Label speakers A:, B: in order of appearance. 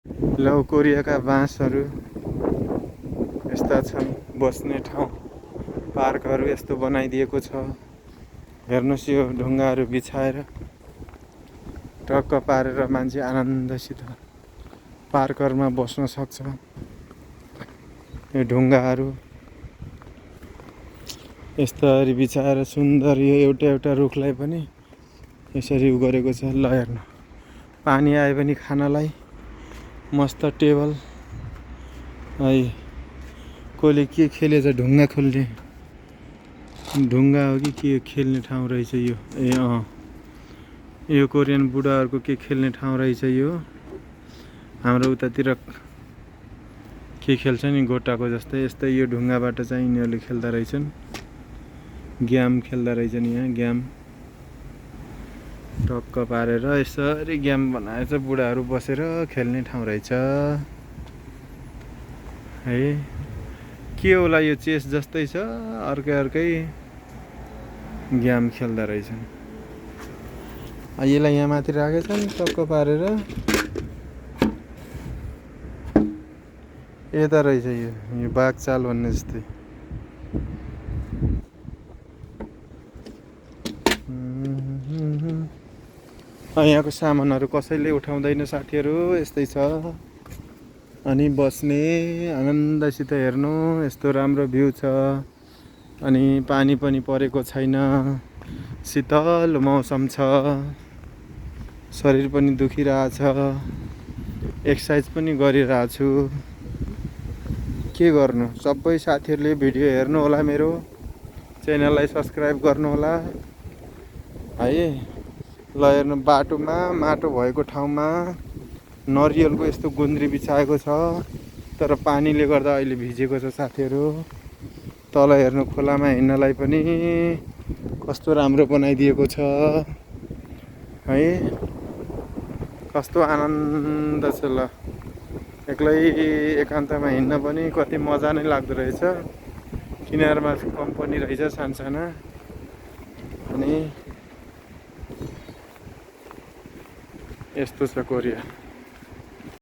A: कोरियाका बाँसहरू यस्ता छन्। बस्ने ठाउँ पार्कहरू यस्तो बनाइदिएको छ। हेर्नुहोस् यो ढुङ्गाहरू बिछाएर टक्क पारेर मान्छे आनन्दसित पार्करमा बस्न सक्छ। यो ढुङ्गाहरू यस्तरी बिछाएर सुन्दर यो एउटा रुखलाई पनि यसरी उ गरेको छ। ल हेर्नु, पानी आए पनि खानलाई मस्त टेबल। है कसले के खेलेछ, ढुङ्गा खोल्ने ढुङ्गा हो कि के खेल्ने ठाउँ रहेछ यो। यो कोरियन बुढाहरूको के खेल्ने ठाउँ रहेछ यो। हाम्रो उतातिर के खेल्छ नि गोटाको जस्तै, यस्तै यो ढुङ्गाबाट चाहिँ यिनीहरूले खेल्दा रहेछन्। गेम खेल्दा रहेछन् यहाँ। गेम टक्क पारेर यसरी गेम बनाएछ। बुढाहरू बसेर खेल्ने ठाउँ रहेछ है। के होला यो, चेस जस्तै छ। अर्कै गेम खेल्दा रहेछन्। यसलाई यहाँ माथि राखेछन् टक्क पारेर। यता रहेछ यो बाघ चाल भन्ने जस्तै। यहाँको सामानहरू कसैले उठाउँदैन साथीहरू, यस्तै छ। अनि बस्ने आनन्दसित हेर्नु, यस्तो राम्रो भ्यू छ। अनि पानी पनि परेको छैन, शीतल मौसम छ। शरीर पनि दुखिरहेछ, एक्सर्साइज पनि गरिरहेछु। के गर्नु, सबै साथीहरूले भिडियो हेर्नु होला, मेरो च्यानललाई सब्सक्राइब गर्नु होला है। ल हेर्नु, बाटोमा माटो भएको ठाउँमा नरियलको यस्तो गुन्द्री बिछाएको छ। तर पानीले गर्दा अहिले भिजेको छ साथीहरू। तल हेर्नु, खोलामा हिँड्नलाई पनि कस्तो राम्रो बनाइदिएको छ है। कस्तो आनन्द छ। ल एक्लै एकान्तमा हिँड्न पनि कति मजा नै लाग्दो रहेछ। किनारमा कम्पनी रहेछ सानसाना। अनि यस्तो छ कोरिया।